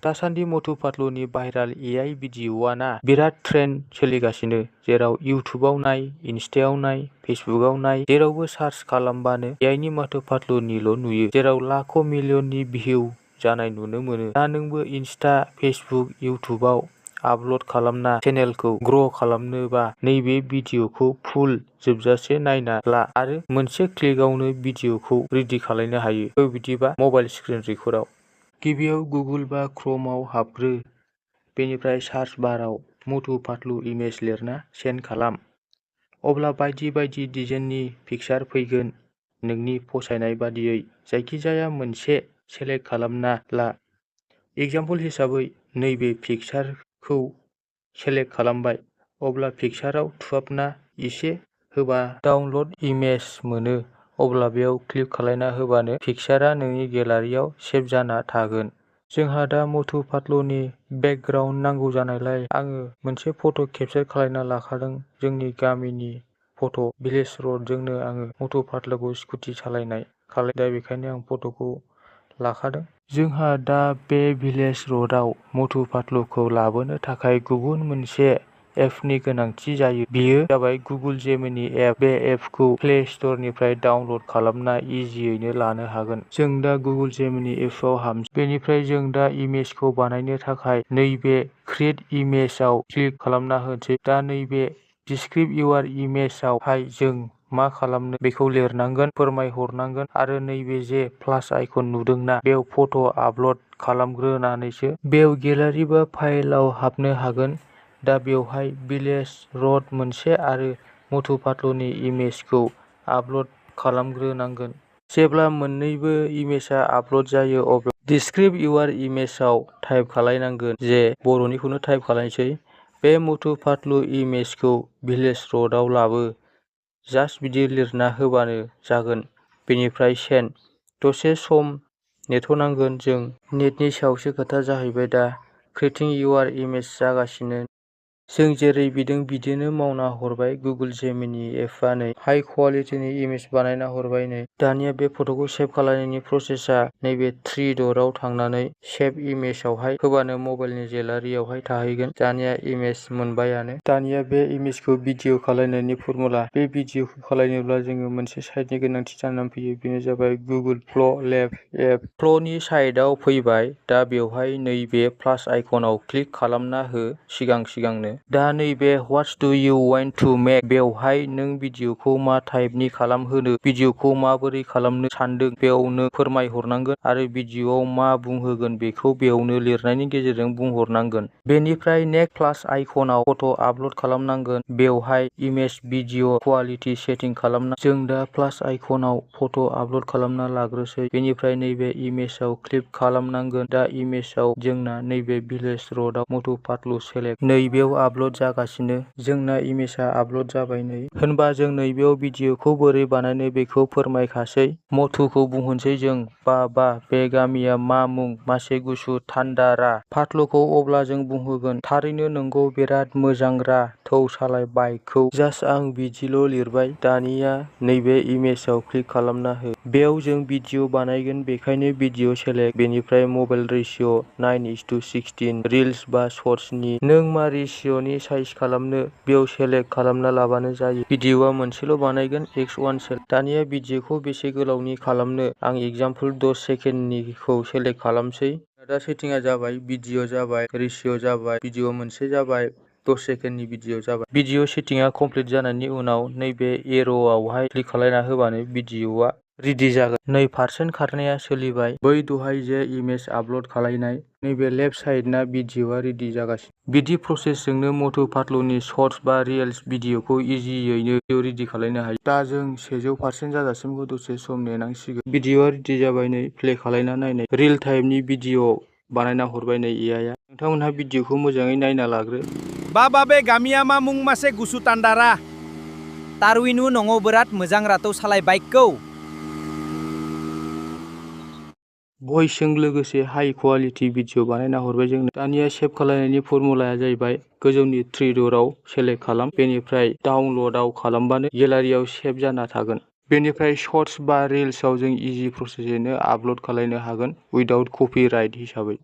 दासान्दि Mattu पातलुनि viral AI भिडिअ'आ ना बिराद ट्रेन्ड सोलिगासिनो। जेराव इउटुबाव नाय, इनस्टायाव नाय, फेसबुकआव नाय, जेरावबो सार्च खालामबानो AIनि मटु पातलुनिल' नुयो। जेराव लाख' मिलियननि भिउ जानाय नुनो मोनो। दा नोंबो इनस्टा, फेसबुक, इउटुबाव आपल'ड खालामना चेनेलखौ ग्र' खालामनोबा नैबे भिडिअ'खौ फुल जोबजासे नायना ला आरो मोनसे क्लिकआवनो भिडिअ'खौ रेडि खालामनो हायो। बिदिबा मबाइल स्क्रिन रेकर्डआव गिबियाव गुगोल बा क्र'मआव हाबग्रो। बेनिफ्राय सार्च बाराव मटु पातलु इमेज लिरना सेन्ड खालाम। अब्ला बायदि बायदि डिजाइननि पिकचार फैगोन। नोंनि फसायनाय बादियै जायखिजाया मोनसे सेलेक्ट खालामना ला। एग्जाम्पल हिसाबै नैबे पिकचारखौ सेलेक्ट खालामबाय। अब्ला पिकचाराव थुहाबना एसे होबा डाउनल'ड इमेज मोनो। अब्ला बेयाव क्लिक खालामना होबानो पिकचारा नोंनि गेलारियाव सेभ जाना थागोन। जोंहा दा मटु पातलुनि बेकग्राउन्ड नांगौ जानायलाय आङो मोनसे फट' केपचार खालामना लाखादों। जोंनि गामिनि फट' भिलेज र'डजोंनो आङो मटु पातलुखौ स्कुटि सालायनाय दा बेखायनो आं फट'खौ लाखादों। जोंहा दा बे भिलेज र'डआव मटु पातलुखौ लाबोनो थाखाय गुबुन मोनसे एपनि गोनांथि जायो। बेयो जाबाय गुगोल जेमिनि एप। बे एपखौ प्ले स्ट'रनिफ्राय डाउनल'ड खालामना इजियैनो लानो हागोन। जों दा गुगोल जेमिनि एपआव हाबनोसै। बेनिफ्राय जों दा इमेजखौ बानायनो थाखाय नैबे क्रिएट इमेजआव क्लिक खालामना होनोसै। दा नैबे डिस्क्राइब इउर इमेजआवहाय जों मा खालामनो बेखौ लिरनांगोन, फोरमायहरनांगोन आरो नैबे जे प्लास आइकन नुदोंना बेयाव फट' आपल'ड खालामग्रोनानैसो बेयाव गेलारि बा फाइलआव हाबनो हागोन। दा बेवहाय भिलेज र'ड मोनसे आरो मटु पातलुनि इमेजखौ आपल'ड खालामग्रोनांगोन। जेब्ला मोन्नैबो इमेजआ आपल'ड जायो अब्ला डिस्क्राइब इउर इमेजआव टाइप खालामनांगोन। जे बर'निखौनो टाइप खालामनोसै। बे मटु पातलु इमेजखौ भिलेज र'डआव लाबो। जास्ट बिदि लिरना होबानो जागोन। बेनिफ्राय सेन्ड। दसे सम नेथ'नांगोन जों। नेटनि सायावसो खोथा जाहैबाय दा। क्रिएटिं इउर इमेज जागासिनो। जों जेरै बिदों बिदिनो मावना हरबाय। गुगोल जेमिनि एपआ नै हाइ क्वालिटिनि इमेज बानायना हरबाय नै। दानिया बे फट'खौ सेभ खालामनायनि प्रसेसा नैबे थ्रि डटआव थांनानै सेभ इमेजआवहाय होबानो मबाइलनि गेलारियावहाय थाहैगोन। दानिया इमेज मोनबायानो। दानिया बे इमेजखौ भिडिअ खालामनायनि फर्मुला। बे भिडिअखौ खालामनोब्ला जोङो मोनसे साइटनि गोनांथि जानानै फैयो। बेनो जाबाय गुगोल फ्ल' लेब एप। फ्ल'नि साइडआव फैबाय। दा बेवहाय नैबे प्लास आइकनाव क्लिक खालामना हो सिगांनो। दा नैबे व्हाट्स डु इउ वान्ट टु मेक बेवहाय नों भिडिअखौ मा टाइपनि खालामहोनो, भिडिअखौ माबोरै खालामनो सानदों बेयावनो फोरमायहरनांगोन आरो भिडिअआव मा बुंहोगोन बेखौ बेयावनो लिरनायनि गेजेरजों बुंहरनांगोन। बेनिफ्राय नेक्स्ट प्लास आइकनाव फट' आपल'ड खालामनांगोन। बेवहाय इमेज भिडिअ क्वालिटि सेटिं खालामना जों दा प्लास आइकनाव फट' आपल'ड खालामना लाग्रोसै। बेनिफ्राय नैबे इमेजआव क्लिक खालामनांगोन। दा इमेजआव जोंना नैबे भिलेज र'डआव मटु पातलु सेलेक्ट। नैबेयाव आपल'ड जागासिनो। जोंना इमेजआ आपल'ड जाबाय नै। होनबा जों नैबेयाव भिडिअखौ बोरै बानायनो बेखौ फोरमायखासै। मटुखौ बुंहरसै जों। बा बे गामिया मा मुं? मासे गुसु थान्दा रा। पातलुखौ अब्ला जों बुंहोगोन थारैनो नंगौ बिराद मोजां रा। थौ सालाय बाइकखौ। जास्ट आं बिदिल' लिरबाय। दानिया नैबे इमेजआव क्लिक खालामना हो। बेयाव जों भिडिअ बानायगोन बेखायनो भिडिअ सेलेक्ट। बेनिफ्राय मबाइल रेशिअ 9:16। रिल्स बा शर्ट्सनि नों मा रेशिअनि साइज खालामनो बेयाव सेलेक्ट खालामना लाबानो जायो। भिडिअआ मोनसेल' बानायगोन X1 सेलेक्ट। दानिया भिडिअखौ बेसे गोलावनि खालामनो आं एग्जाम्पल 10 सेकेन्डनिखौ सेलेक्ट खालामसै। दा सेटिंआ जाबाय, भिडिअ जाबाय, रेशिअ जाबाय, भिडिअ मोनसे जाबाय, 10 सेकेन्डनि भिडिअ जाबाय। भिडिअ सेटिंआ कमप्लिट जानायनि उनाव नैबे एर'आवहाय क्लिक खालामना होबानो भिडिअआ रेडि जागोन। 2% खारनाया सोलिबाय। बै दहाय जे इमेज आपल'ड खालामनाय नैबे लेफ्ट साइडना भिडिअआ रेडि जागासिनो। बिदि प्रसेसजोंनो मटु पातलुनि शर्ट्स बा रिल्स भिडिअखौ इजियैनो रेडि खालामनो हायो। दा जों 100% जाजासिमखौ दसे सम नेनांसिगोन। भिडिअआ रेडि जाबाय नै। प्ले खालामना नायनाय। रिल टाइमनि भिडिअ बानायना हरबाय नै एआइआ। नोंथांमोनहा भिडिअखौ मोजाङै नायना लाग्रो। बाबा बे गामिया मा मुं? मासे गुसु थान्दारा। तारविनु नङो बिराद मोजां राथौ सालाय बाइकखौ। भइसजों लोगोसे हाइ क्वालिटि भिडिअ बानायना हरबाय जोंनो। दानिया सेभ खालामनायनि फर्मुलाया जाहैबाय गोजौनि थ्रि डटआव सेलेक्ट खालाम। बेनिफ्राय डाउनल'डआव खालामबानो गेलारियाव सेभ जाना थागोन। बेनिफ्राय शर्ट्स बा रिल्सआव जों इजि प्रसेसैनो आपल'ड खालामनो हागोन उइदाउट कपिराइट हिसाबै।